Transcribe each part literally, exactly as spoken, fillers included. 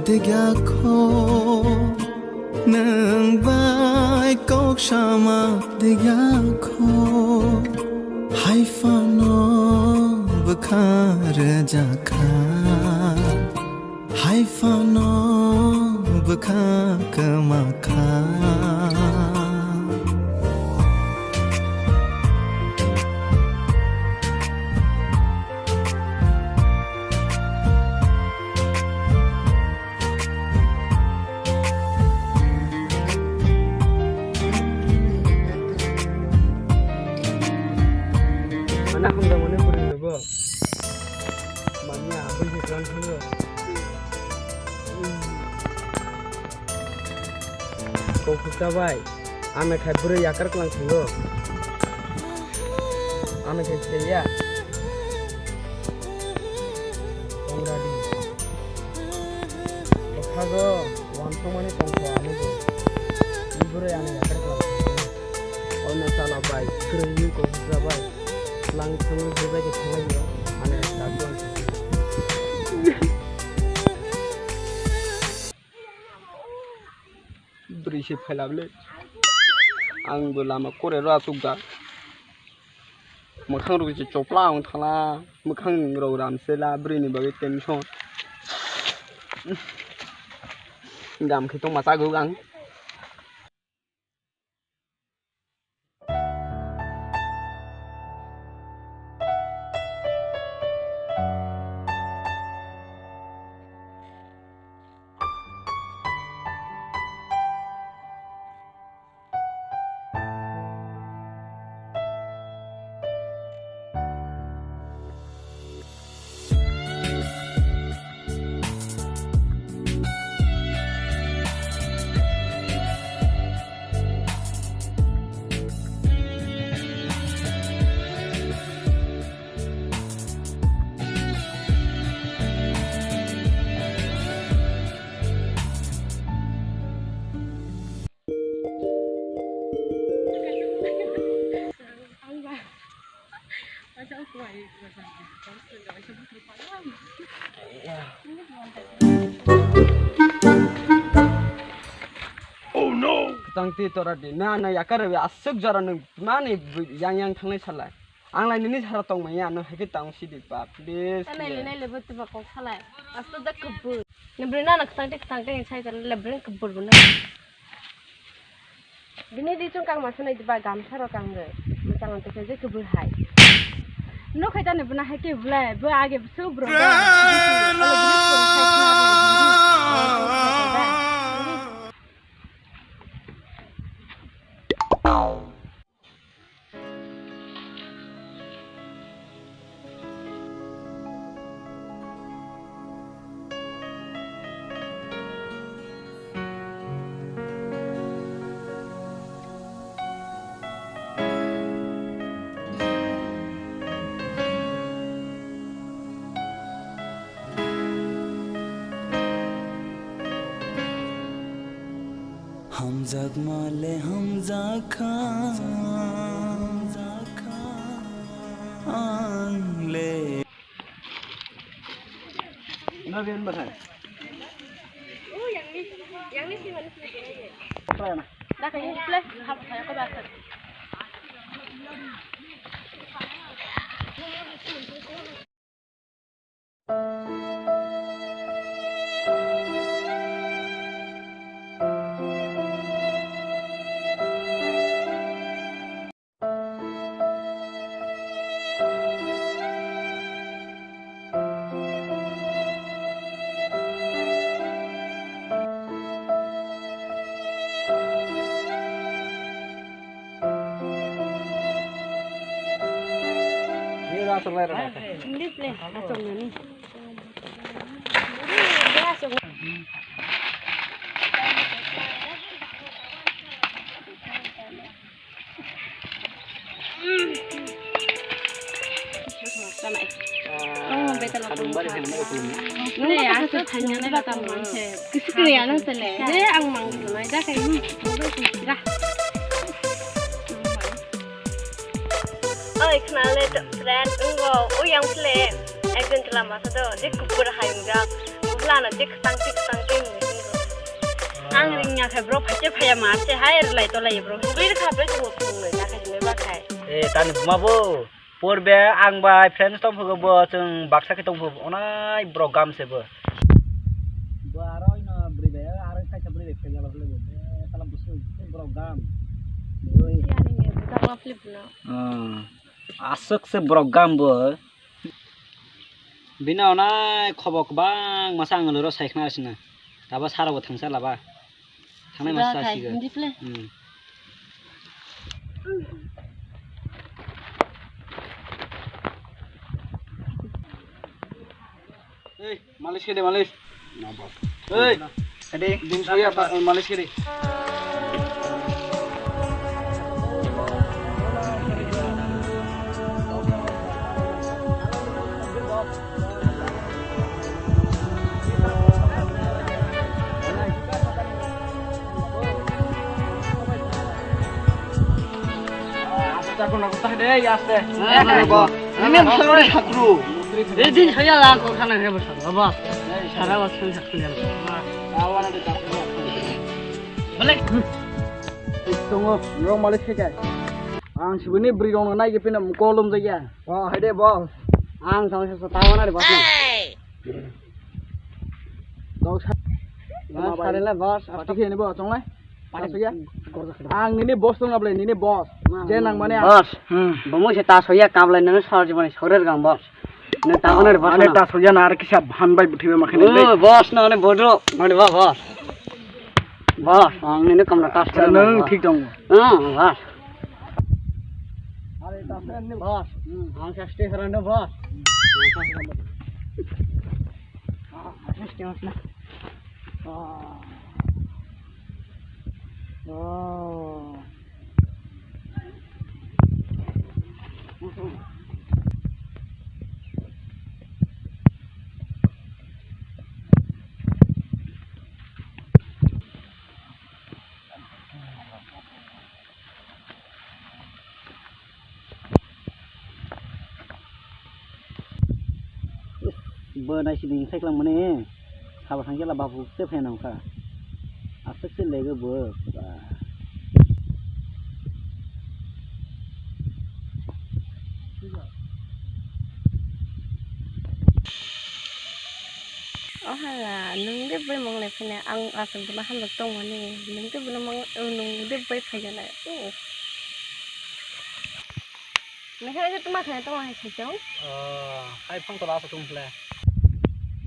Degya kho, nwng bai kok sama degya kho. Hai phano bwkha rwjakha, hai phano bwkha kwmakha. Mana hamjakmani bwrwi rwgo. Manya aboni hwnkhe ang thango. Kok hwkha bai. Ano khai bwrwi yakar kwlang thango. Ano khai seiya. Tongradi. Bwkhago wansukmani tongkha ani bo. Ni bwrwi ano yakar kwlang thango. Ono chala bai, kwrwngwi kok hwkha bai. Lang thangwi bwbai khe thanglai yo. Ano dabi wansukmani. Bwrwi se phailabole. Ang bo lama kore ro achukda. Mwkhang rok se chopla wng thala. Mwkhang rok ramsela bwrwi ni bagwi tension. Gam khe tongma chaguk ang. Kwtang twi tora di. Na, na, yakar rw aswk jora nwng mani yang yang thangnai salai. Ang lai nini sara tong manya, no hai khe tang sidi ba, please. Nai le, nai le, bo tuba kok salai. Asto da kubur. Ni bwrwi nana kwtang tei kwtang tei sai jar le bwrwi kubur bo na. Bini di chung kang masa nai diba gamsa ro kang re. Machang ang tei je kubur hai. No khai tani bwna hai ke bulai, bo age bwswk bro. Hamjakma le hamjakha, ang le. Hindi, ple. Asok na ni. Hindi, asok na. Oi, khna le, friend, wng o, o yang phle, ekjon chwla masa do, je kupur hai wngjak, buphla no je kwtang se kwtang se. Ang ringya khai bro, phaikhe phaiya ma se hai rwlai tolai bro. Bwrwi rwkha bwrwi chwngno phunuknwi ta khai chwngwi ba khai. Eh, tani buma bo. Purbe ang bai friends tong phugo bo chwng baksa khe tong phugo onai bro gam se bo. Bo aro ino bwrwi bai aro kaisa bwrwi bai phaiya ba bwlai bo. Eh, tala busu borok gam. Oi. Yani nge tama flip no. Hmm. Aswk se borok gam bo. Bini onai khobok bang masa ang loro sai khna sina. Tabo sara bo thangsa laba. Thangnai masa siga. Hindi phle. Hmm. Ei, malis kede malis. Ei, kede. Din soya pa malis kede. Aste, aste. Ini sorry hakru. Ini din saya lah kok sana saya besar. Apa? Sarah waktu saya kerja. Tongo, norok malis khe kai. Ang sibini bwrwi rokno nai je pina kolom jaya. Oh, hai de boss. Ang tong sa tawana de boss. Kok sa. Mas sarila boss. Pati khe ni bo chonglai. Pati ya. Ang nini boss tong na ble nini boss. Je nang mane. Boss. Hmm. Bomo se ta soya kablai nang sar jibani sorer gang boss. Ne tawana de boss. Ane ta soya na ar kisa han bai buthibe makhane. Oh, boss na ne bodo. Mane ba boss. Boss, ang nini kamra tas kare nang thik dong. Ah, boss. Boss, hmm, ang sa stay kare no boss. Ah, stay mas na. Ah. Oh. Bo naisidi khaiklang mani. Sabo thang jela babu te phai nang kha. Aswk se lego bo. O hala, nwng de bai mong lai phai nai, ang aswk bono hamjak tong mani, nwng de bono mong, nwng de bai phai nai. Oh. Nokha khe tuma khe tuma hai saichung? Oh, hai phang tola sa tung phle.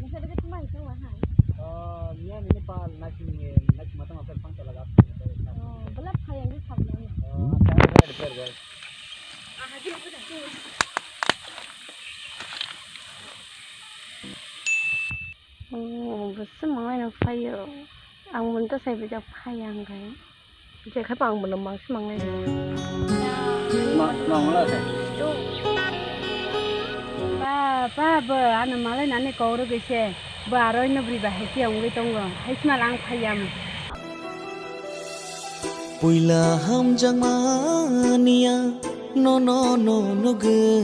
Nokha khe tuma hai tuma hai? Oh, miya nini pa nai sini nai sima tama phang tola gas. Oh, belap hai yang di sabna. Oh, acha, acha, acha, acha. Oh, bwswk manglai no phaio. Ang boni to sai bijak phai ang khai. Je khai pang bono mangsi manglai. Ma, ma, ma, ma. Ba, ba, bo, ano malai nani kok rwgwi se. Bo aro ino bwrwi ba hai phiya wngwi tongo. Hai sima lang phai ya. Puila hamjakmani ang nono no nugwi,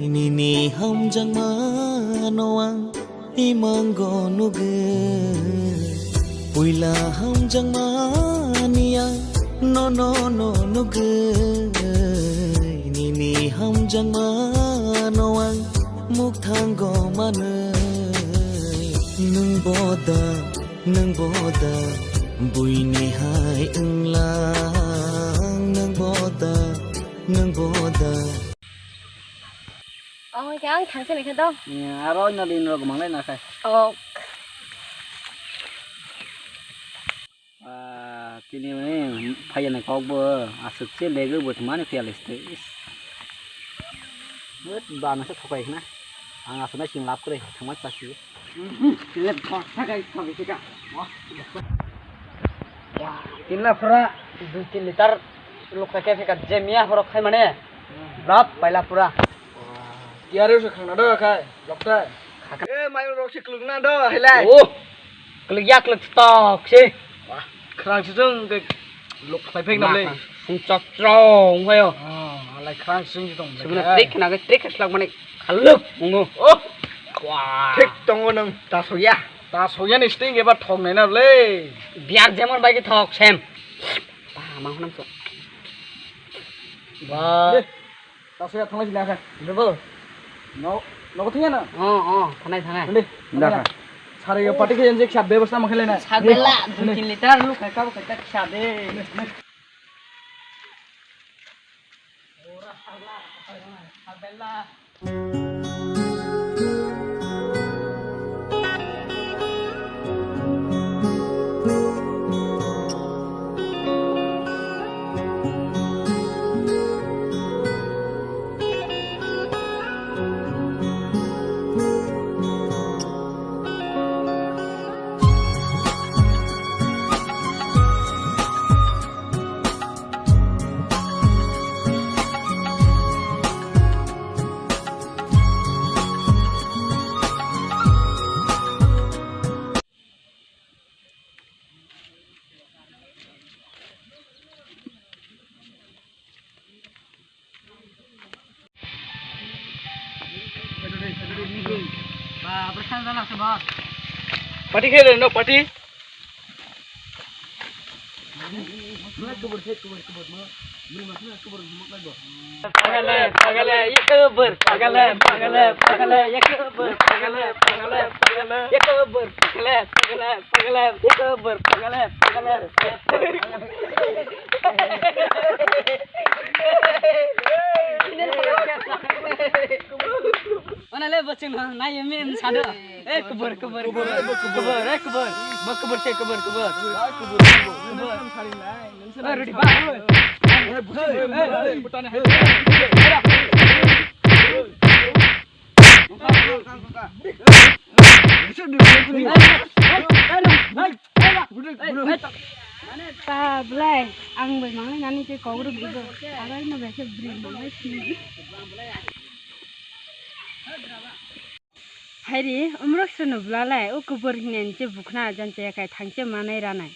nini hamjakmano ang imango nugwi. Puila hamjakmani ang nono no nugwi, nini hamjakmano ang mukthango manwi. Nwng boda Nwng boda buini hai wnglang, nwng boda, nwng boda. Oh, khe ang thangsa ni khe to. Aro no din rok manglai na khai. Oh. Ah, tini phaiya na kok bo aswk se lego bo mani phiya liste. Bana se thokai na. Ang aswk na sing lap kre thangma chasi. Tinla phura dui tin litar lukha khe pheka je miya horok khai mane. Lap paila pura. Tiyari se khangna do khai lokta. E mayu rok se klukna do helai. Oh. Kluk ya kluk tok se. Khrang se jong ke luk khlai phek na le. Sung chok chok phayo. Alai khrang se jong tong. Sumna trik na ke trik slak mane khaluk mungo. Oh. Wah. Thik tongo nang ta soya. Ta soyani sting eba thok naina le. Biar jemon bai ke thok sem. Ba, ma honam so. Ba. Eh, ta soya thanglai sila kha. Bebo. No, no thung na. Oh, oh, thanai, thanai. Ande. Sare yo party ke enjek sab bebosta ma khele na. Sabela, dui tin liter lu khai ka khai ta sade. Party khe no party. Pagale, pagale, ye kubur, pagale, pagale, pagale, ye kubur, pagale, pagale, pagale, ye kubur, pagale, pagale, pagale, ye kubur, pagale, pagale. Ona le bachung na, na ye min sado. Eh, kubur, kubur, kubur, kubur, eh, kubur. Ba kubur se, kubur, kubur. Kubur. Eh, rudi ba. Ba belai, ang bai mangai nani tei kok rwk di bo. Abai no bai khe bwrwi mangai sini. Hairi, umrok sono bwlalai, o kubur hinani che bukhna jan che kai thangche manai ranai.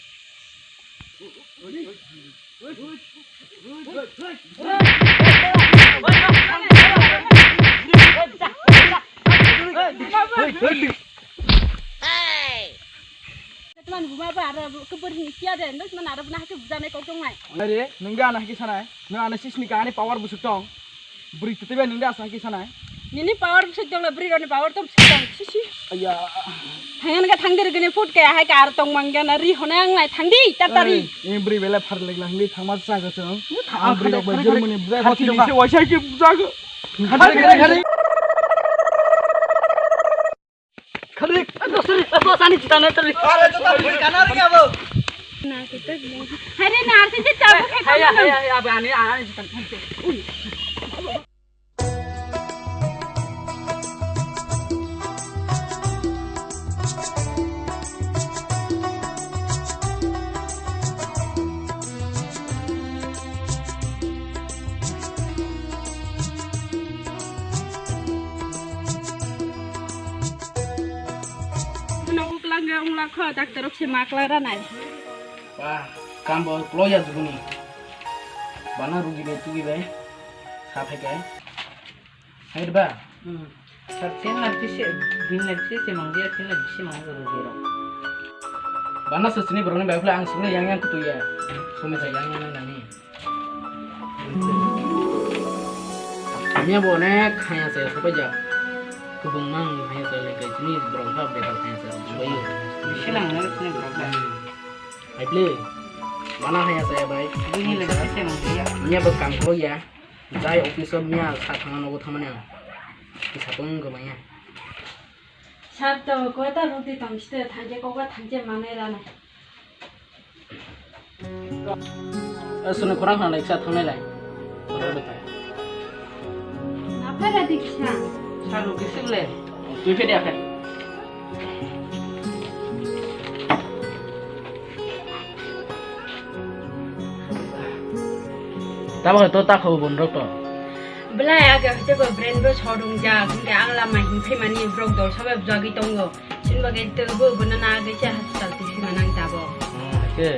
Teman buma ba aro kubur hin kia de, nus man aro buna hake bujane kok tongnai. Are, nungga ana hake sanai, nung ana sisni ka ani power busuk tong. Bwrwi twtwi bai nungga asa hake sanai. Nini power busuk tong, bwrwi roni power tong busuk tong. Sisi. Aya. Hangan ka thangdir gini food kaya hai ka ar tong mangga na ri hona ang nai thangdi, tatari. Ei, bwrwi bela phar legla hingdi thangma sa ga chong. Ang bwrwi rok bai Germany bujai hati ni se waisa ke bujago. Khari, khari, khari. Khari, eh, sorry, eh, boss, ani juta na, sorry. Are, juta bhuli kana ri abo. Na, kita ni. Hari na, arti je chabu khe. Haya, haya, haya, abi ani, ani juta. Uno uklang ga ungla kho, doctor rok se makla ra nai. Ba, kam bo plo ya juguni. Bana rugi bai tugi bai. Sa phai kai. Hai ba. Hmm. Sir, ten lakh bisi, din lakh bisi se mangdi ya, ten lakh bisi mangdi rugi rok. Bana se sini borokni bai phla ang sini yang yang kutu ya. Sumi sa yang yang nani. Hamya bo onek hamya saya sapaijak. Kwbangma hamya saya le kaisini borok pha bethal hamya saya sapaio. Bisi lang na sini borok pha. Haible. Mana hamya saya bai. Bini le sese nang ya. Hamya bo kam khoro ya. Jai office o miya sa thangna nogo thangmani ang. Kisa tong gomaya. Sar to kota ruti tong site thangje koga thangje manai rana. Aswkno khorang khanai kisa thangnai lai. Naphai radi kisa. Saru kisa le. Twi phede aphai. Tamo to ta khau bon rok to. Belai age hoite bo brain bo sodung jak, hingke ang lama himphai mani borok dol sabai bujagwi tongo. Chini bagwi tei bo bono na age se hospital twi phima nang tabo. Hmm, ke.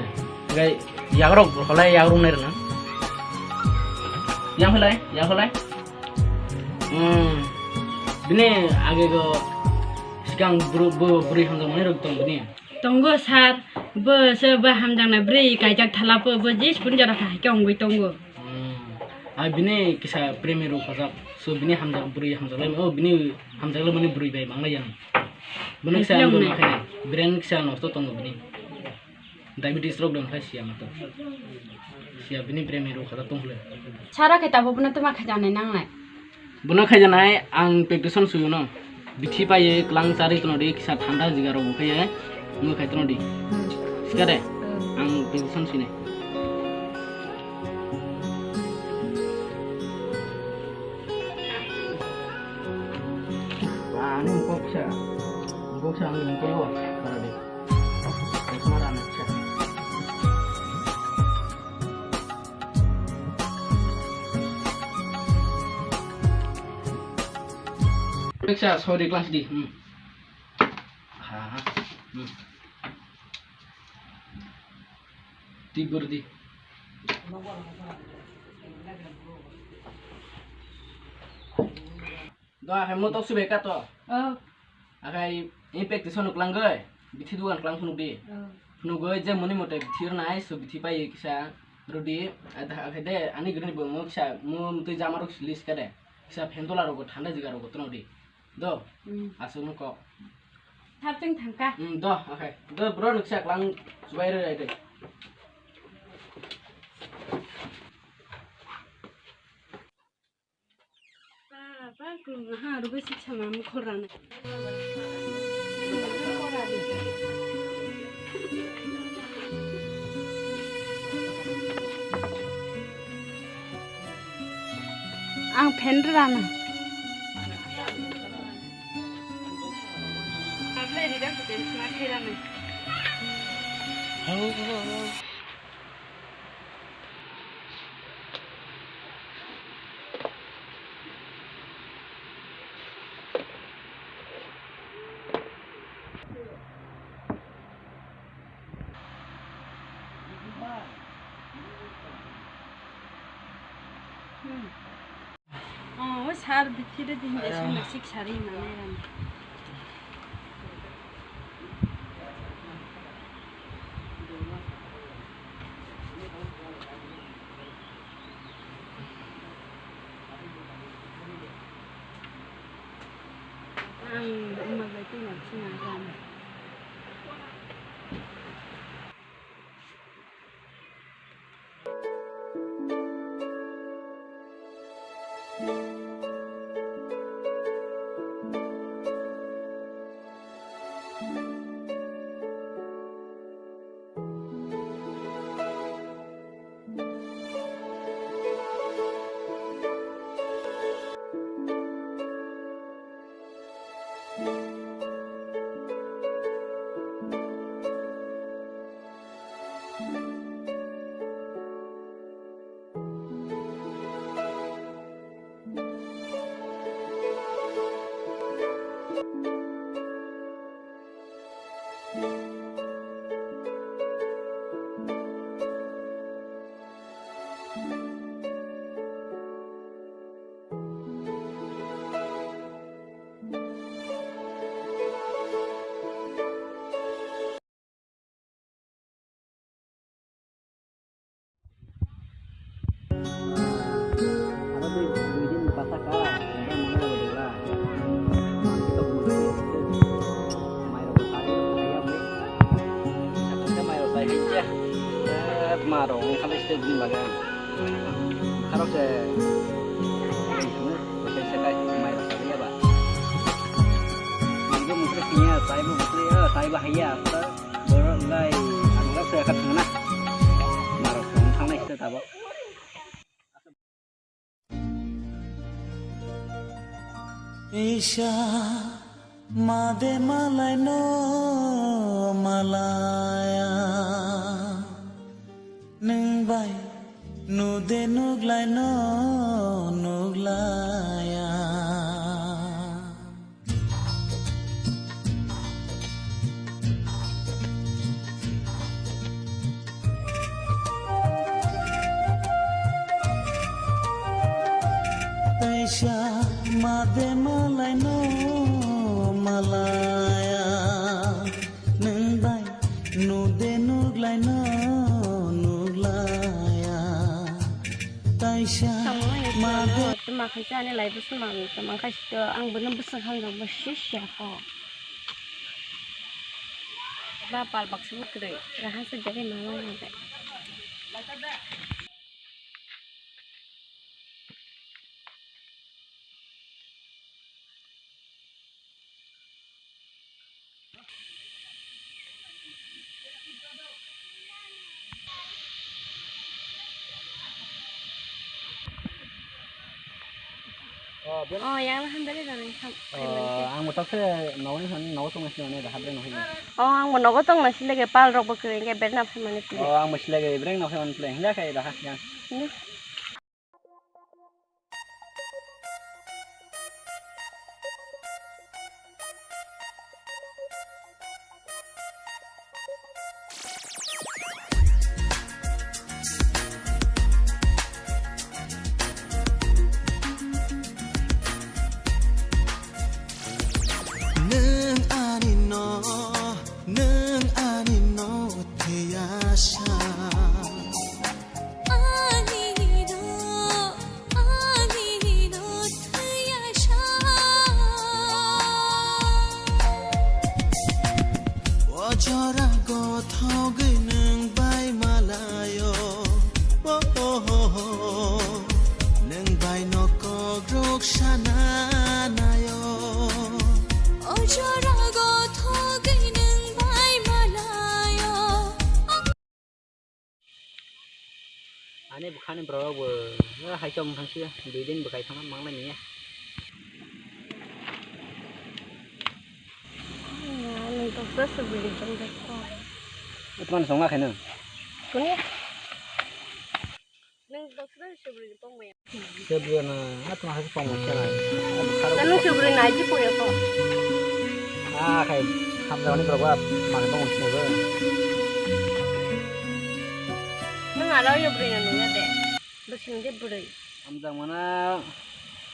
Gai yagrok holai yagrok nai rwna. Yang holai, yang holai. Hmm. Bini age go Kang bru-, bo bwrwi hamjakmani rok tong bini? Tongo sir, bo se bo hamjaknai bwrwi kaijak thala po, bo jis pun jora kha hai khe ongwi tongo. Hmm. Hai bini kisa premi rok khajak, so bini hamjak bwrwi hamjaklai, o bini hamjaklai mani bwrwi bai manglai yang. Bono kisa Hai ang bo tongnai. Nakhai, brain kisa nosto tongo bini. Diabetes rok dong kha siya mato. Siya bini premi rok khala tong hwle. Sara khe tabo bono tuma khajanai nangnai. Bono khajanai ang practice on suyo no. Bithi paye klang chari tono di kisa thanda jiga rok bukhaiye. Ngo khai tono di. Hmm. Sikare. Hmm. Ang practice on sine. Ani mukok sa. Mukok sa ang mukok lo. Para di. Sorry, class di. Hmm. Ha, ha. Hmm. Tibur di. Do, akhai mo tok sibai ka to. Oh. Akhai impact tiso nuk langoi. Bithi dugan klang phunuk di. Oh. Phunugoi je moni mote bithi rwnai, so bithi pai kisa rudi. Ada akhai de, ani grini bo mo kisa, mo mutui jama rok list ka de. Kisa phentola rok thanda jiga rok tono di. Do. Hmm. Asuk nuk kok. Thap cheng thangka. Hmm, do, akhai. Do, bro nuk kisa klang subai rwi rai de. Ba, ba, kulung ha, rubai sik sama mukhol rana. Ang phen rana. Ablai rida kuten sma kherana. Hmm. Oh, sar bithi de din de sar sik sari mane ram. Ang umma bai twi na sina ram. Marok wngkha lai se bini bagwi ang. Bwkharok se bwsai sakai mairok chaliya ba. Twibo mwkhwtwi phiya, taibo mwkhwtwi, o, taibo haiya, borok wngkha ang rok se kha thangna. Marok wng thangnai se tabok. Isa made malai no malaya, nwng bai nude nuglai no nuglaya. Kaisa made malai no malai. Nude nuglaino nuglaya. Taisa made. Tuma khaisa ani lai bwswk mang tuma khaisa to ang bono bwswk hamjak bo sisya kho. Ba pal baksa bo kwrwi raha se jagwi mama mama. Oh, yang lah hamdani janai ham. Oh, ang bo tok se nogo ni han nogo tong nasi mane da habre no hini. Oh, ang bo nogo tong nasi lege pal rok bo kre nge ber na phe mane pile. Oh, ang bo sile ge breng no phe mane pile. Hinga khe da ha yang. Nwng ani no, nwng ani no thwiya sa. Ani no, ani no thwiya sa. O jora gothogwi nwng bai malayo. Oh, oh, oh, oh. Nwng bai no kok rok sana nayo. O jora gothogwi nwng bai malayo. Ani bwkhani borok bo, eh, hai chong thang si, dui din bwkhai thang mang nai niya. Nwng toksa se bwrwi tong de ko. Twan song ma khaino. Kuni? Nwng toksa se bwrwi tong maya. Sebrina, atma hai pong se nai. Tanu sebrina aji po ya po. Ah, khai, hamjani borok ba, mane pong se bo. Nwng aro yo brina nungya de. Bwswng de bwrwi. Hamjakmano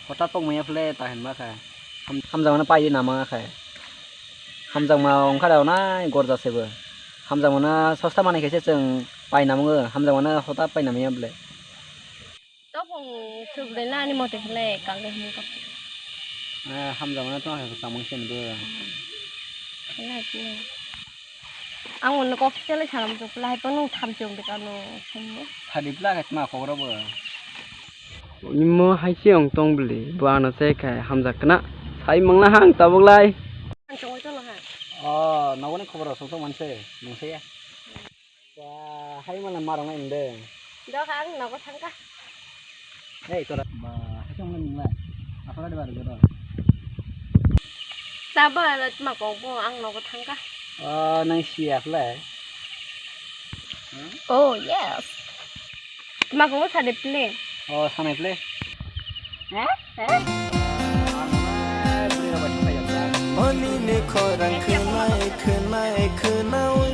hota tongmaya phle ta hinma kha. Ham-, hamjakmano paidi nama kha. Hamjakma wngkha da nai gorja sebo. Hamjakmano sosta manwi khe se chwng pai namungo. Hamjakmano hota pai namaya bwle. Topung subrina ani mote khle kangre hinwi kok. Eh, hamjakmano tongkha khe chamung se hinwi. Khe hai khe. Ang uno kok sele salam chukla hai phano tham chuk de kano sumbo. Sadi pla khe tma khobor bo. Imo hai se ong tong bwle bo ano se khai hamjak khna. Sai mangla hang tabuk lai. Ang chungwi tono ha. Oh, nogoni khobor song song manse, nungse ya. Ba, hai mana marong nai inde. Dok ang nogo thangka. Hei, tora. Ba, hai tong nang nang. Apa ada baru jodoh. Sabo alat ma kok bo ang nogo thangka. Oh, nang siya phle. Oh, yes. Ma kok sa de phle. Oh, sa nai phle. Hah? Hah? Ani ni khorang khwnai khwnai khwnawi.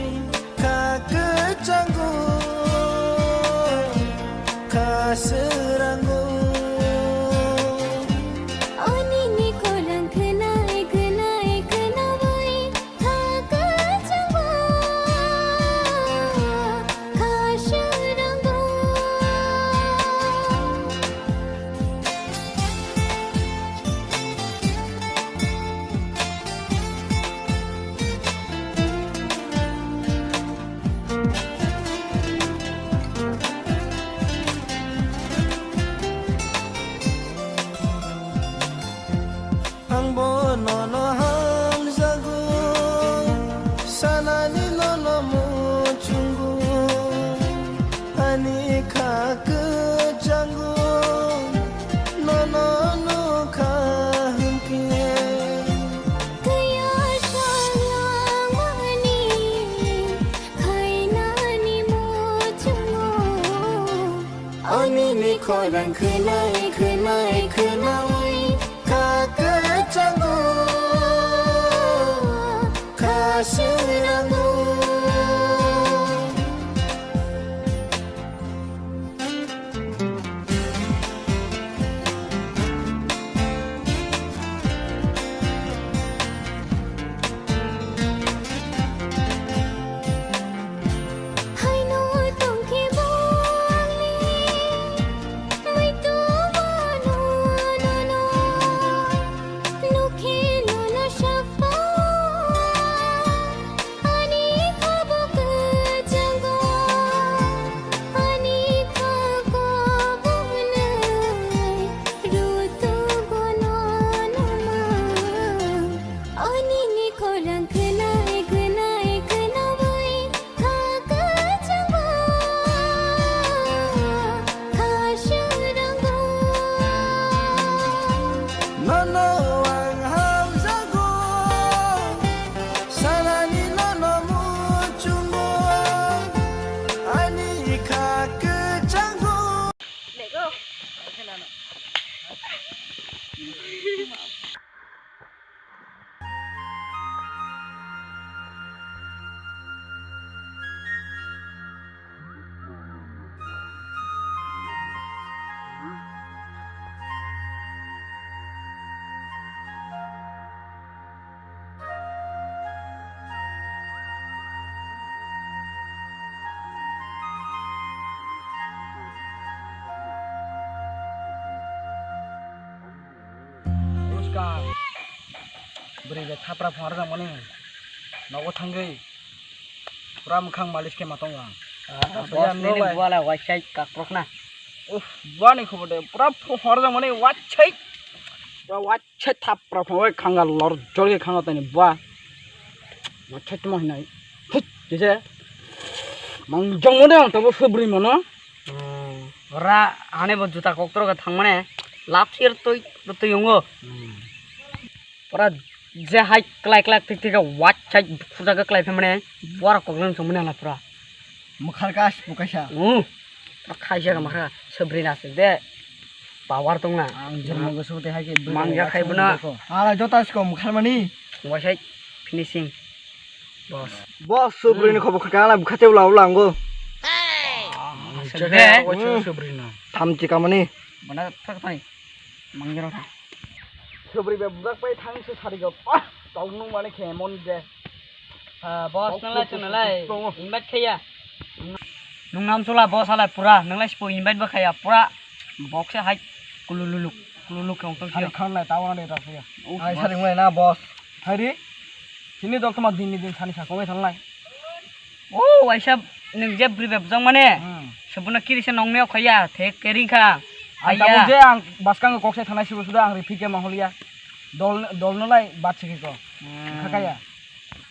Kha kwchango, kha swrango. Oni ni khorang khwnai, khwnai, khwnawi. Kha kwchango, kha swrango. Ang bo nono hamjago, sanani nono muchungo. Ani kha kwchango, nono nukha hwnkhe. Kaya salamani, khainani muchungo. Ani ni khorang khwnai, khwnai, khwnawi kha kwchango, kha swrango. Bwrwi bai thapra phungar jak mani. Nogo thangwi pura mwkhang malis khe ma tongo ang. Ah, Aswk boss, yan nini nolai. Buala waisai kakrok na. Uff, buani khobor de pura phungar jak mani waisai. Pura waisai thapra phungar khanga lor jol khe khanga tani bua. Waisai tuma hinai. Thik, kisa. Mang jong mani ang tabo subri mano. Hmm. Ora ane bo juta koktorok thangmane lap sir twi twi yungo. Hmm. Ora je hai klai klai tik tik wat chai khuja ga klai phamane bora koklang songmane la pura. Mukhar kas bukaisa. Hmm. Khaisa ga makha sabri na se de. Power tong na. Ang jormo goso te hai ke. Mang ya khai buna. Ala jota sko mukhar mani. Wasai finishing. Boss. Boss, subri ni khobor kha, ala bukha tei ula ula ango. Chede. Subri no. Tham chika mani. Mana thak thai. Mangjaro tha. Subri be bujak pai thang se sari go. Pah, tong nung mani khe mon je. Ah, boss, nalai chu nalai. Invite khaya. Nung nam chula boss alai pura, nalai spo invite ba khaya pura. Box se hai kulululuk, kululuk khe ongtong sio. Hari khan lai tawa de ta sio. Ai sari ngai na boss. Hari. Sini dok toma din din sani sa kongoi thanglai. Oh, waisa nwng je bwrwi bai bujak mane. Hmm. Sebono kiri se nong neo khaya, the kering kha. Ang tabuk je ang baskang kok se thanai sibo suda ang ri phike ma holiya. Dol, dol no lai bat sigi ko. Hmm. Khakaya.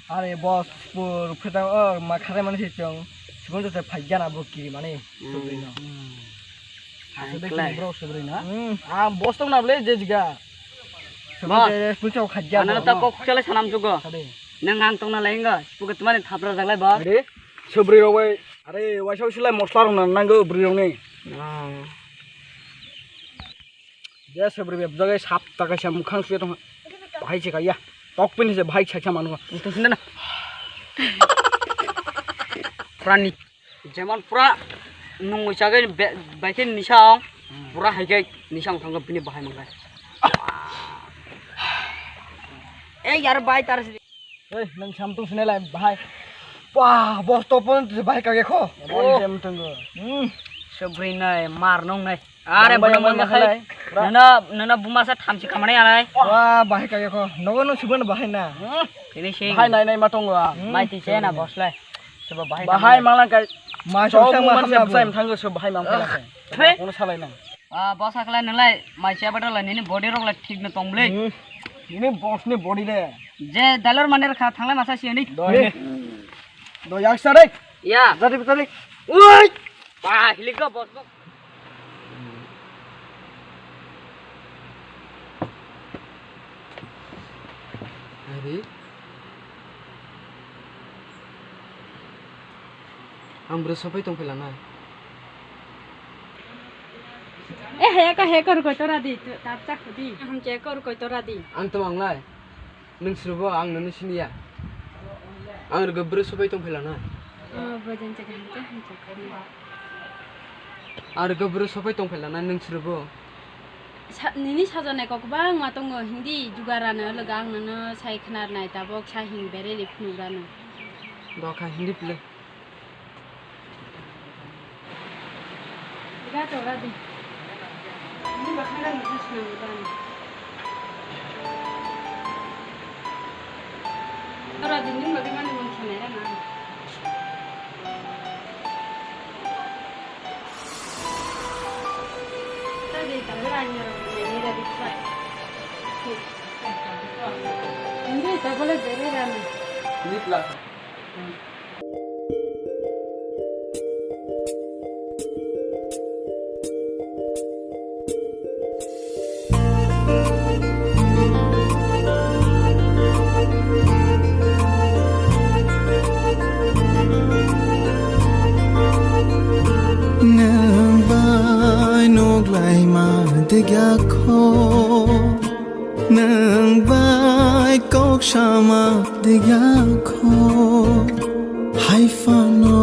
Are boss pur pheta o ma khare mani se chong. Sibon se phai jana bo kiri mani. Hmm. Subri no. Hmm. Aswk de kini bro subri na. Hmm. Ah, boss tong na ble je jiga. Boss. Subri de pulsa khajja. Ano ta kok chale sanam jugo. Sade. Nang ang tong na lengo. Spuke tumani thapra jaglai boss. Are, subri rok bai. Are, waisa silai mosla rok na nango bri rok ni. Ah. Je subri be jagai sap ta kaisa mukhang se tong. Bahai se kaya. Tok pin se bahai sa sa manu. Itu sini na. Prani. Jemon pura nungwi chagai be-, bai khe nisa ong, hmm, pura hai khe nisa ong thango bini bahai mangai. Eh, yar bai tar si. Eh, nang samtung sini lai bahai. Wah, boss to pon bahai kage kho. Bon jem tunggu. Hmm. Sobri nai, mar nong nai. Are bono mon khai. Nana, nana buma sa thamchi kamane alai. Wah, bahai kage kho. Nogo no subon bahai na. Hmm. Finishing. Bahai nai nai ma tongo. Hmm. Mai ti chena boss lai. Sobo bahai. Bahai manglang kai. Mai sok sang ma hamya bwsai mthango sobo bahai mang phela kai. Kono salai nang. Ah, boss akhlai nalai. Mai sia badal nini body rok lai thik no tong ble. Hmm. Nini boss ni body le. Je dalor mane kha thanglai masa si ani. Doi. Doi yak sare. Ya. Jari bitari. Oi. Ba, hilik go, boss, boss. Ari. Ang bwrwi sopai tong phela nai. Eh, he ka he kor koi tora di, tu, tap chak di. Ham che kor koi tora di. Ang tong ang lai. Nwng srwbo ang nono siniya. Ang rwgwi bwrwi sopai tong phela na. Oh, bojan chakha hwnkhe hwnchak. Ang rwgwi bwrwi sopai tong phela na nwng srwbo. Sa-, nini sajone kok bangma tongo, hindi jugarano logo ang nono sai khnar nai tabok sai hing bereri phunuk rano. Dokha hindi phle. Ga tora di. Ini bakal ada nasi nang dan. Tora di ini bagaimana mau sana ya nang. Tadi kalau hanya ini dari flight. Hindi, tak boleh beri rana. Hindi pula. Nwng bai nuk laima degya kho. Nwng bai kok sama degya kho, hai phano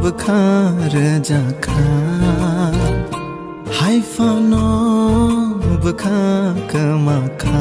bwkha rwjakha, hai phano bwkha kwmakha.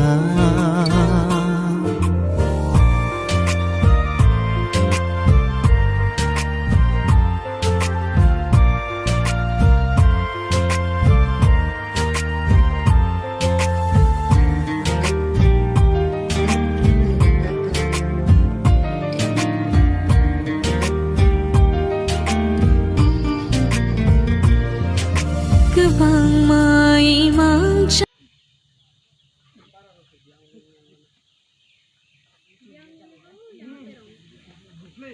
Ruk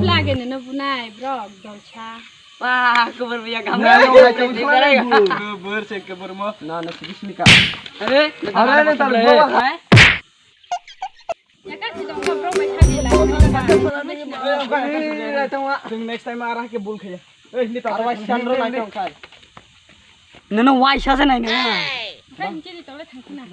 lage nino bunai brok dolsa. Wah, kubur biya gambar. Kubur se kubur mo. Na na sigi sini ka. Are, are, are, tar bawa. Jaka si dong brok bai sagi la. Jeng next time arah ke bul khaya. Eh, ni ta. Arwah sandro na tong kai. Nino wai sa se nai ne. Kan jiri tole thangkuna.